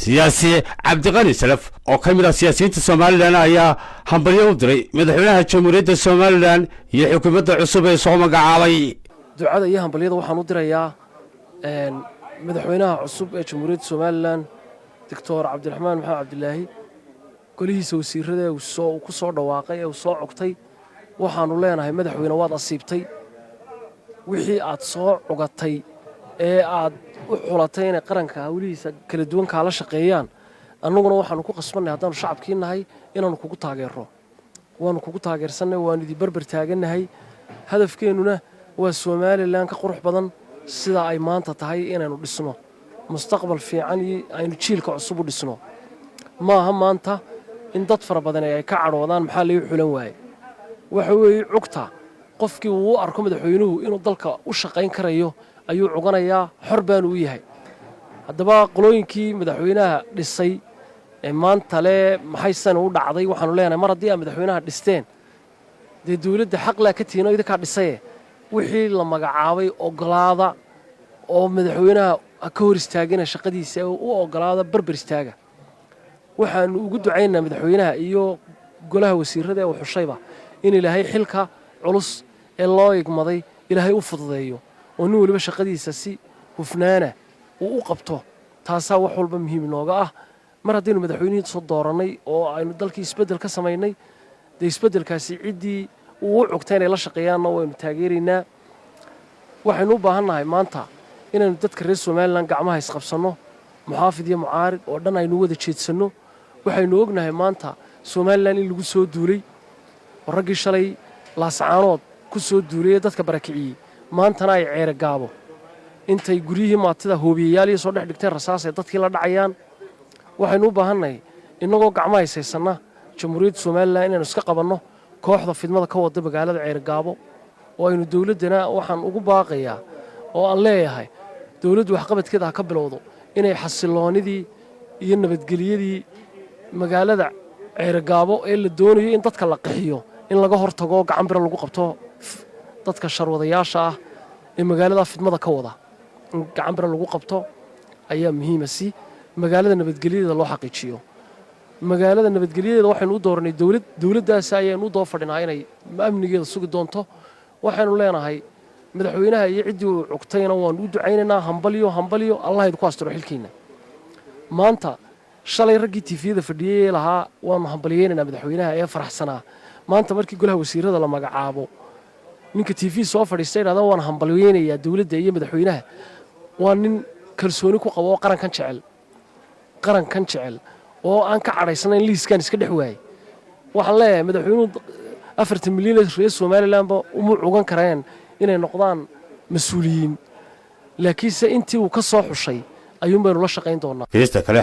Siyaasi Cabdiqani Salaf oo ka mid ah siyaasiyiinta Somalilan ayaa hambalyo u diray madaxweynaha Jamhuuriyadda Somalilan iyo xukuumadda cusub ee soo magacaabay. Ducada iyo hambalyada waxaan u dirayaa madaxweynaha cusub ee Jamhuuriyadda Somalilan, Doctor Cabdiraxmaan Maxamed Cabdilaahi, golihiisa wasiirada uu ku soo dhawaaqay ee uu soo cugtay. Waxaannu leenahay, madaxweyne, waad asiibtay wixii aad soo cugatay ee aad u xulatay inay qaranka hawlihiisa kala duwan kaala shaqeeyaan. Annaguna waxaannu ku qasbannay, haddaannu shacabkii nahay, inaannu kugu taageerro. Waannu kugu taageersannay, waannu idin berber taagannahay. Hadafkeennuna waa Somalilan ka qurux badan sida ay maanta tahay inaynu dhisno, mustaqbal fiican iyo aynu jiilka cusub u dhisno. Maaha maanta in dad fara badan ay ka cadhoodaan maxaa lai xulan waaye. Waxa weeye, cugta qofkii uu u arko madaxweynuhu inuu dalka u shaqayn karayo ayuu cuganayaa, xor baanu u yahay. Haddaba qolooyinkii madaxweynaha dhisay ee maanta le maxaysan u dhacday, waxaanu leenahay, mar haddii aad madaxweynaha dhisteen, dee dowladda xaqlaa ka tihiin oo idinkaa dhisaye, wixii la magacaabay ogolaada oo madaxweynaha ha ka hor istaagina shaqadiisa, u ogolaada, berber istaaga. Waxaanu ugu ducaynaynaa madaxweynaha iyo golaha wasiirada ee uu xushayba in Ilaahay xilka culus ee loo igmaday Ilaahay u fududeeyo, oo nin weliba shaqadiisa si hufnaana uu u qabto. Taasaa wax walba muhiim inooga ah. Mar haddaynu madaxweynihii soo doorannay oo aynu dalkii isbeddel ka samaynay, dee isbeddelkaasi ciddii uu u cugtay inay la shaqeeyaanna waynu taageeraynaa. Waxaynu u baahan nahay maanta inaynu dadka reer Somalilan gacmaha isqabsanno, muxaafid iyo mucaarid oo dhan aynu wada jeedsanno. Waxaynu ognahay maanta Somalilan in lagu soo duulay, oo raggii shalay Laascaanood ku soo duulay ee dadka barakiciyey maantana ay Ceere Gaabo intay guryihii maatida hoobiyayaal soo dhex dhigteen rasaas ay dadkii la dhacayaan. Waxaynu u baahannahay, innagoo gacmaha ishaysanna, Jamhuuriyadda Somalilan inaynu iska qabanno kooxda fidmada ka wada magaalada Ceerigaabo. Oo aynu dowladdana waxaan ugu baaqayaa oo aan leeyahay, dowladdu waxqabadkeeda ha ka bilowdo inay xasiloonnidii iyo nabadgelyadii magaalada Ceerigaabo ee la doonayo in dadka la qaxiyo in laga hortago, gacan bira lagu qabto dadka sharwadayaasha ah ee magaalada fidmada ka wada. In gacan bira lagu qabto ayaa muhiima si magaalada nabadgelyadeeda loo xaqiijiyo. Magaalada nabadgelyadeeda waxaynu u dooranay dowlad, dowladdaasi ayaynu u daba fadhinaa inay amnigeeda sugi doonto. Waxaynu leenahay, madaxweynaha iyo ciddii uu cugtayna waanu u ducaynaynaa: hambalyo, hambalyo, Allah idinku asturo xilkiinna. Maanta shalay raggii TV-yada fadhiyey lahaa waanu hambalyeynaynaa madaxweynaha ee faraxsanaa, maanta markii golaha wasiirada la magacaabo ninka TV soo fadhiista idhahda waan hambalyeynayaa dowladda iyo madaxweynaha, waa nin kalsooni ku qabo oo qarankan jecel, qarankan jecel, oo aan ka cadhaysanayn liiskan iska dhex waayey. Waxaan leeyahay, madaxweynuhu 40 milyan ee reer Somalilanba uma cugan kareen inay noqdaan mas-uuliyiin, laakiinse intii uu ka soo xushay ayuun baynu la shaqayn doonaa. Geesta kale.